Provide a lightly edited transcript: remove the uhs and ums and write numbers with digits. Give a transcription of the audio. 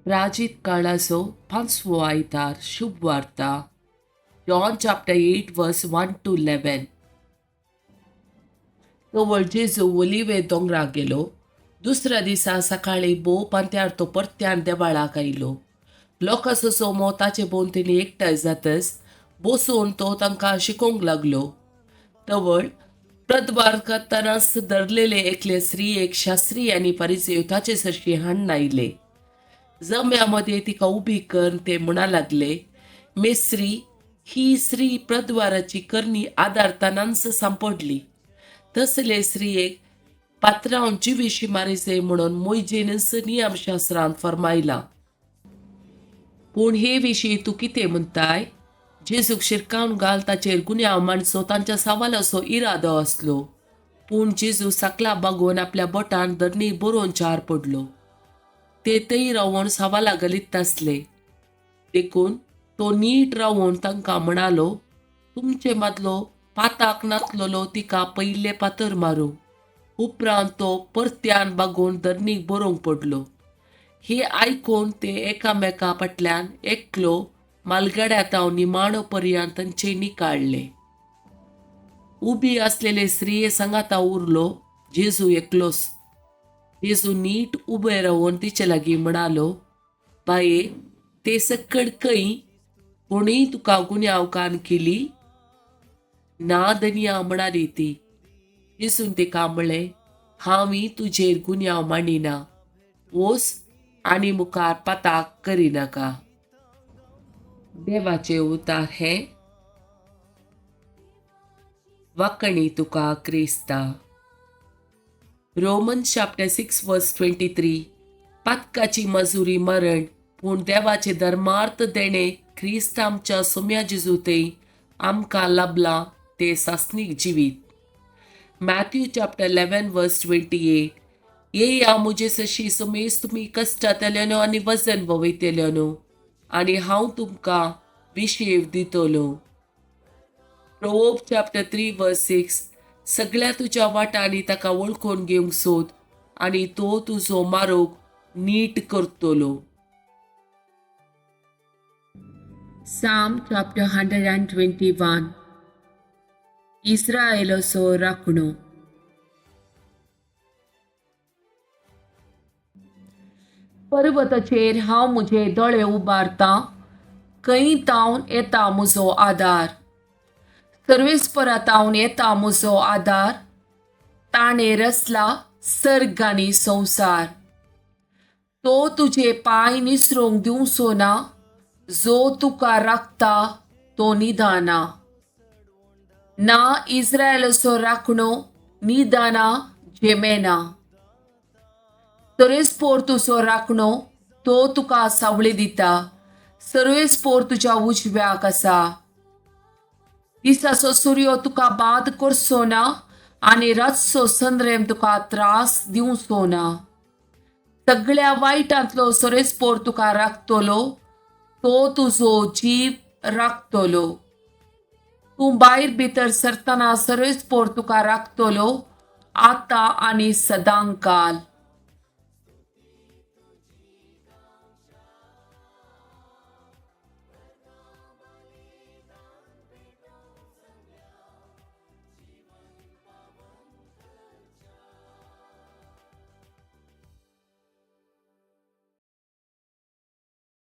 प्राजीत काळाचो पांचवो आयतार. शुभ वार्ता John chapter 8 verse 1 to 11. तवळ जेजू ओलिवे दोंगराक गेलो. दुसऱ्या दिसा सकाळीं भोव पांत्यार तो परत्यान देवाळाक आयलो. लोकांचो चोमो ताचे भोंवतणी एकठांय जातच बसून तो तांकां शिकोवंक लागलो. तवळ प्रद्वार करतनाच धरलेले एकले स्त्रियेक शास्त्री आनी परिचय ताचे सरशी हाडून आयले. जम्या मदें तिका उबी करून ते म्हणा लागले, मेस्त्री, ही स्त्री प्रद्वाराची करणी आदारतानाच सांपडली. तसले स्त्रियेक पात्रांव जिविशी मारिसे म्हणून मोयजेनच नियमशास्त्रांत फर्मायलां. पूण हे विशीं तूं कितें म्हणटाय? जेजूक शिरकावन घाल ताचेर गुन्यांव मांडचो तांच्या सवालाचो इरादो आसलो. पूण जेजू सकला बागोवन आपल्या बोटान धरणी बरोवन चार पडलो. ते थंय रावन सवाला घालीत आसले. देखून तो नीट रावन तांकां म्हणालो, तुमचे मदलो पाताक नातलेलो तिका पयले फातर मारूं. उपरांत तो परत्यान बागोवन धरणीक बरोवंक पडलो. हे आयकून ते एकामेका फाटल्यान एकलो मालगाड्या तावन निमाणो पर्यंत तांचे निकाळले. उबी आसलेले स्त्रिये सांगाता उरलो जेजू एकलोच. जेजू नीट उबे रावन तिचे लागीं म्हणालो, बाये, ते सकड खंय? कोणीय तुका गुन्यांवकान केली ना धनया, म्हणाली ती. जेजून तिका म्हळें, हांवूय तुजेर गुन्यांव मांडिना. वोस आनी मुखार पाताक करिनाका. देवाचे उतार हे. वाकणी तुका क्रिस्ता. Roman chapter 6 verse 23. पातकाची मजुरी मरण, पूण देवाचे धर्मार्थ देणे क्रिस्त आमच्या सोम्या जेजू आमकां लाभलां ते सासणीक जिवीत. Matthew chapter 11 verse 28. येया मुजे सशी समेस्त तुमी कश्टांतल्यानो आनी वजन वयतल्यानो आनी हांव तुमकां विशेव दितलो. Proverb chapter 3 verse 6. सगळ्या तुज्या वाटांनी ताका वळखून घेवंक सोद आनी तो तुजो मार्ग नीट करतलो. Psalm chapter 121. इस्रायलाचो राखणो. पर्वताचेर हांव म्हजे दोळे उबारतां. खंय तावन येता म्हजो आदार? सर्वेस्परा तावन येता म्हजो आदार. ताणें रचला सर्ग आनी संवसार. तो तुजे पांय निसरूंक दिवचो ना. जो तुका राखता तो निदाना ना. इस्रायलाचो राखणो निदाना झेमेना. सर्वेस्पोर तुजो राखणो. तो तुका सावळी दिता. सर्वेस्पोर तुज्या उजव्याक आसा. दिसाचो सुर्यो तुका बाद करचो ना आनी रातचो संद्रेम तुका त्रास दिवचो ना. सगळ्या वायटांतलो सर्वेस्पोर तुका राखतलो. तो तुजो जीव राखतलो. तूं भायर भितर सरतना सर्वेस्पोर तुका राखतलो, आतां आनी सदांकाल.